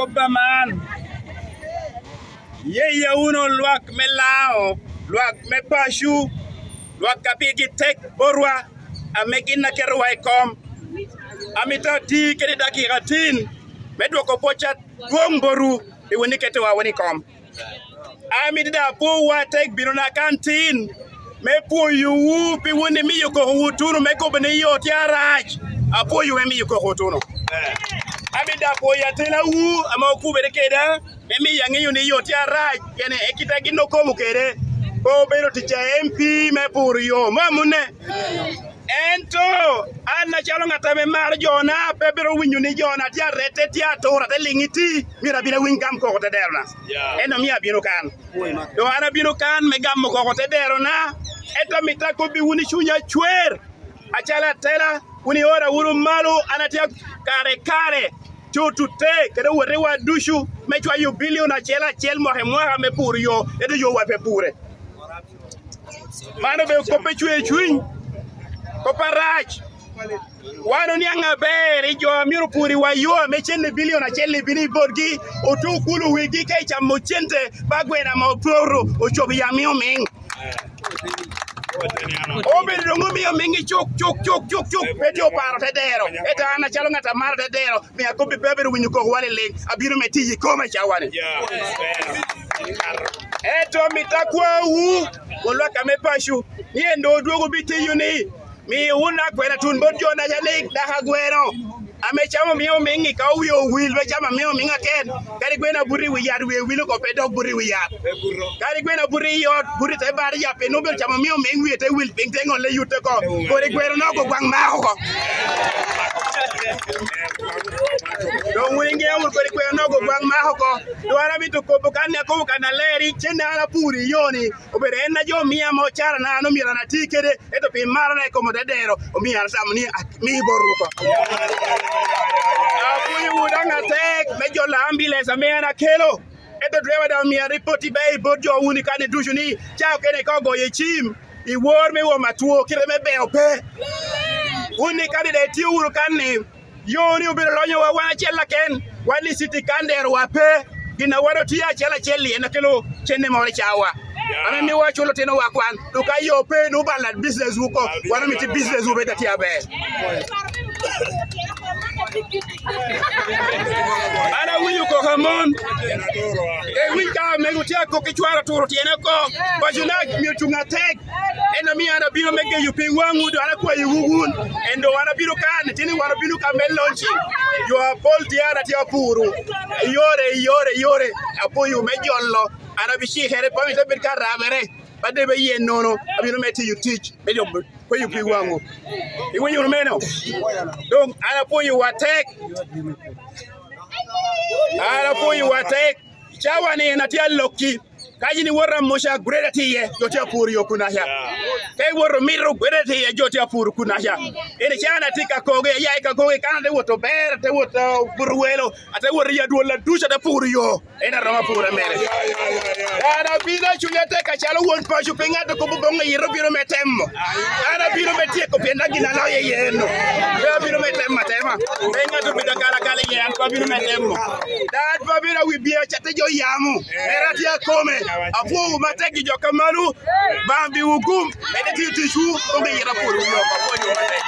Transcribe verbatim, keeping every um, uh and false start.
Kobba man, yeye wunu lwak me Lango, lwak me paco, lwak a pigi tek botwa, ame gin a ketowa i kom. Amito ati kede dakika tin me dwoko pwoc adwoŋ botwu pi wun iketowa wunu i kom. Amito daŋ apwowu atek bino na kan tin me pwoyowu pi wun imiyo kokowu tuno me kobo ni yo tye arac. Apwoyo me miyo kokowu tuno. Amito daŋ apwoyo atelawu ame okubere keda, me miyo aŋeyo ni yo tye arac, pien en kite a gin okobo kede. Pe obedo tic a M P me puro yo, mom amune? Ento an acalo ŋat ame maro jona, pe bino winyo ni jona tye arette, tye atur, ate liŋ iti, myero abin awiny gam koko te derona. Yeah. En omio abino kan. Doŋ an abino kan me gamo koko te derona, ento amito akobbiwu ni cunya cwer. Acalo atela, wun iora wunu malo, an atye kare kare, co tutte, kede owotewa ducu, me cwayo bilion acel acel mwaka i mwaka me puro yo, ento yowa pe pure. Man obedo kop me cwer cuny, kop arac. Wan oniaŋ aber i jo a myero opuriwa yo ame cente bilion acel ibino i botgi, ote okulu wigi ka icamo cente ba gweno ame oporo ocobo i amio miŋ. Obedo doŋ omio miŋ i cuk, cuk, cuk, cuk, cuk, pe tye oparo te dero. Ento an acalo ŋat a maro te dero, mi akobbi pe abedo winyo koko wa liliŋ, abino me tiyo i koma i cawa-ni. Ento mito akwawu, wun lwak ame paco, ni en doŋ odwogo bitiyo ni, mi wun akwena tun bot jo naca ni dako agweno, ame camo miŋ omiŋ i ka owie owil, me camo miŋ omiŋ aken, kadi gweno abuto i wi yat, wie wil oko pe dok buto i wi yat. Kadi gweno abuto i ot, buto i te bar yat, pe nwoŋo obedo camo miŋ omiŋ wie te wil piny, te ŋolle yutte oko. Kodi gweno nogo gwaŋ mako oko. Doŋ wun iŋeo wunu kodi kwena onogo gwaŋ mako oko. Doŋ an amito kobo kan ni akobo kan aler, i cen an apuro i yo-ni, obedo en na jo omia ame ocara na an omyero an ati kede, ento pi marona i kom odedero, omio an atamo ni ami bot ruko. Apwonyowu daŋ atek me jolo ambulance ame an akelo. Ento driver daŋ omia ripot ibe i bot jo wun i kan-ni ducu ni, ca okene ka ogoyo i cim, i wor me wom atwo, kite me beo pe. Wun i kan-ni daŋ itio wunu kan-ni, yo-ni obedo lonyowa wan acel aken, wan i city kan derowa pe. Gin a wan otio acel acel-li en akelo cente moro i cawa. Ame miwa culo otinowa kwan. Dok ka yo pe, nwoŋo balla business wu oko. Wan omito business wu bed atye aber. An awinyo koko amon. Ewiny ka mego tye akok i cwaro turo tyene oko. Paco na myero cuŋ atek. En omio an abino me geyo piny waŋwu, doŋ an akwayowu wun. En doŋ wan abino kan, tini wan obino ka me launching. Jo apol tye an atye apuro. Yore, yore, yore. Apwoyo me jolo. An abicikere, pami te bed ka rabere. Ba debe yen nono, abino me tiyo tic me jo kwayo piny waŋwu. Iwinyo wunu meno? Doŋ an apwoyowu atek. An apwoyowu atek. Cawa-ni en atye alokki. Ka yin iwoto Amuca, gwede tye iye, jo tye apuro yo kunaca. Ka iwoto Mito, gwede tye iye, jo tye apuro kunaca. En ican atye ka koge, aya i ka koge, kan ate woto ber, ate woto buto welo, ate woto i adwola ducu, ate puro yo. En aromo apura mere. An abino, cunya tek acalo won paco, pe ŋat okobo boŋo iro bino me temo. An abino me tyeko pien daŋ gin aloyo iye eno. Pe abino me temo atema. Pe ŋat obedo akalakala iye, an pe abino me temo. Daŋ an pe abino awi bia catte jo yamo. Mere atye akome. Apwowu matek i jo kamano. Bambi wugum. Ede tiyo ticwu. Onge yet apwoyo wi oko. Apwoyo matek.